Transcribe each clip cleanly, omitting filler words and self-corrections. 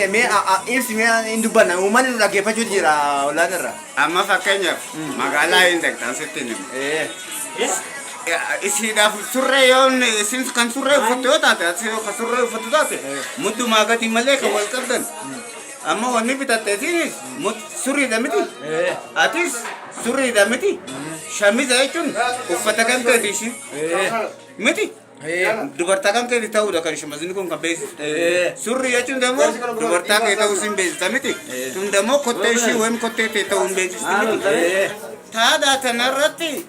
Akkamitti mee ibsi mee hin dubbanna uummanni nu dhaggeeffachuutu jira ollaan irra. Amma fakkeenyaaf magaalaa hin dhaqxan sitti hin himu. Isiidhaaf surree yoo isin kan surree uffattu yoo taate ati kan surree uffattu taate muddumaa gadi malee kan wal qabdan. Amma wanni bitatte isiinis surriidha miti. Atis surriidha miti. Shamiza jechuun uffata kan keeti ishiin miti. Dubartaa kan keeti ta'uudha kan shamazni kun kan beeksisu. Surrii jechuun immoo dubartaa kee ta'uu sin beeksisa miti. Tun immoo kottee ishii wayim kottee tee ta'uu hin beeksisti miti. Taadhaa tanarratti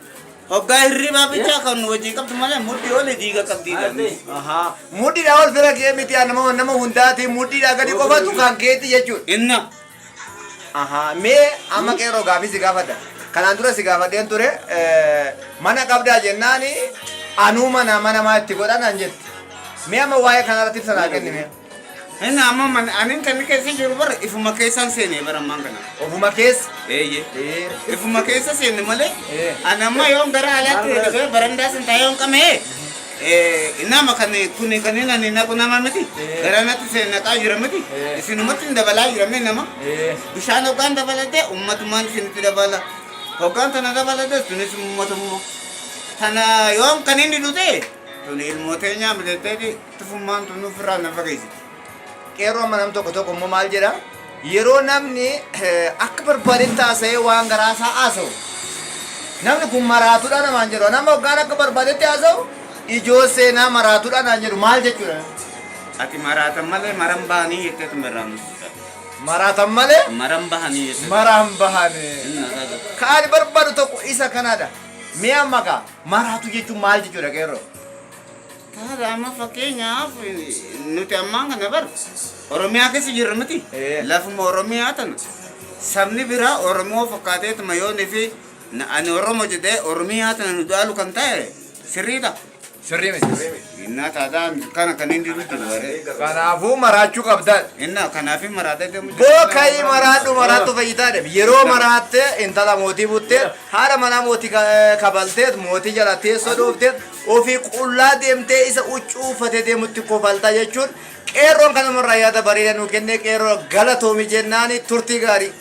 hoggaa hirribaa bichaa kan wajjin qabdu malee mudhii oli diiga qabdiidha. Mudhiidhaa ol fira kee miti nama nama hundaati mudhiidhaa gadi qofatu kan keeti jechuudha. Inna. Mee amma qeerroo gaafii si gaafadha. Kanaan dura si gaafadheen ture mana qabdaa jennaani anuu mana mana maa itti godha naan jette. Mee amma waa'ee kanarratti ibsa naa kenni mee. Inna amma mana anin kan keessa jiru bara ifuma keessaan seene bara ammaan kana. Ofuma keessa. Eeyyee. Ifuma keessa seene malee ani amma yoon gara alaatti dhufee barandaa san taa'ee yoon qama'ee nama kan kuni kan inni ani naqu nama miti gara natti seen naqaa jira miti isinumatti hin dabalaa jira mee nama bishaan hoggaan dabalatee ummatumaan isinitti dabala hoggaan tana dabalatee sunis ummatumma tana yoon kan inni dhute tuni ilmoo teenyaa miteetteeti tufummaan tun ofirraa na fageessiti. Qeerroo amma nam tokko tokko immoo maal jedha yeroo namni akka barbaadetti haasa'ee waan garaa isaa haasa'u namni kun maraatuudha namaan jedhu nama hoggaan akka barbaadetti haasa'u ijoo seenaa maraatuudha naan jedhu maal jechuudha. Ati maraatan malee maran bahanii jetteetu irraa nuffisa. Maraatan malee Maran bahanii jetteetu. maraan bahanii. Inna taata. Ka ani barbaadu tokko isa kanadha. Mee amma kaa maraatu jechuun maal jechuudha qeerroo? Taata amma fakkeenyaaf nuti ammaan kana bar Oromiyaa keessa jirra miti. Lafuma Oromiyaa tana sabni biraa Oromoo fakkaateetuma yoonii fi ani Oromoo jedhee Oromiyaa tana nu dhaalu kan ta'e sirriidha. Sirrii miti. Sirrii miti. Innaa taataa kana kan inni jiru jiru waree. Kanaafuu maraachuu qabda. Innaa kanaafin maraatee deemu jira. Bookayi maraadhu maraattu fayyitaa deem. Yeroo maraatte intala mootii buttee haadha manaa mootii kabaltee mootii jala teessoo dhooftee ofii qullaa deemtee isa huccuu uffatee deemutti kofaltaa jechuun qeerroon kanumarraa yaada bareeda nuu kennee qeerroo galatoomi jennaani turtii gaarii.